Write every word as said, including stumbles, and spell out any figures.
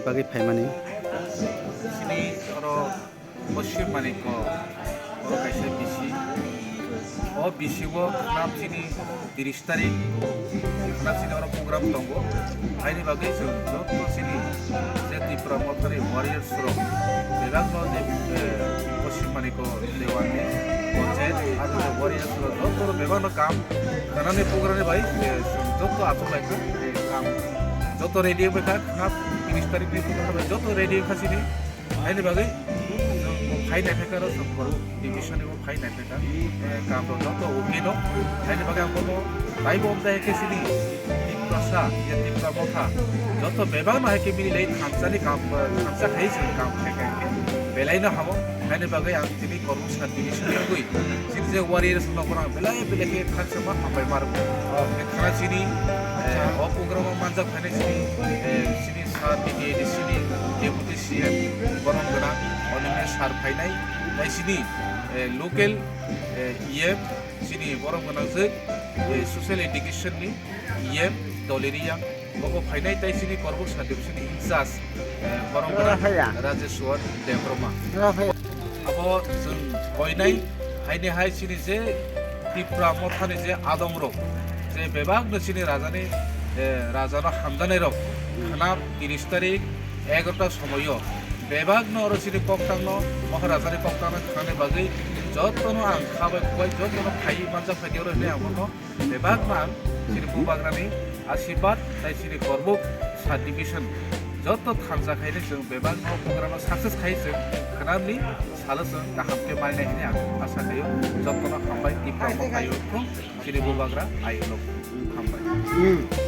Bagwi phaimani. Chini oro Poschim Manikko, oro kaisa bisi. O bisi o khnam chini tiris tarik, khnam chini oro program tongo. Haini bagwi chwng joto chini je Tipra Mothani warriors rok, bebakno je, eh, Poschim Manikko Dewan ni panchayat, aro je warriors rok joto bebakno kam khanani program ni bai, eh, chwng joto achuk lai kha, eh, kam joto ready wngwi kha, khnam tiris tarik ni program bai joto ready wngkha chini. Haini bagwi chwng bo phai naikha aro chwng kormo division ni bo phai naikha, eh, kam rok joto okay no. Haini bagwi ang bono taibo omjai khe chini Tiprasa, je Tipra Motha, joto bebakno hai khe bini lai thansa ni kam, eh, thansa khai chwng kam khai khai khe belai no habo. Haini bagwi ang chini kormo sub division ni wngwi chini je warriors rok no belai belai khe khakchangma hambai ma rwkha. Khe khana chini, eh, o program o manjak phainai chini, eh, chini sir, D T A D C ni deputy C M borom gwnang Animesh sir phainai, tai chini, eh, local, eh, E M chini borom gwnang je, eh, social education ni E M Doliriya, bobo phainai tai chini Korbuk sub division ni in charge, eh, borom gwnang Rajeshwar Debbarma. Abo chwng koinai, haini hai chini je Tipra Mothani je adongrok, je bebakno chini rajani, eh, rajano hamjanairok, khana tiris tarik egarota somoio bebakno oro chini koktangno, Maharajani koktangno khanani bagwi jotono ang khabai khubai jotono phaiwi manjak phaidi oro hinwi ang bono bebakno ang chini bubagrani asirwad tai chini Korbuk sub division joto thansa khainai chwng bebakno program o success khai chwng khnamni salo chwng kaham khe marinai hinwi ang asa khaio. Jotono hambai, Tipra Motha ayuk thung, chini bubagra ayuk no hambai.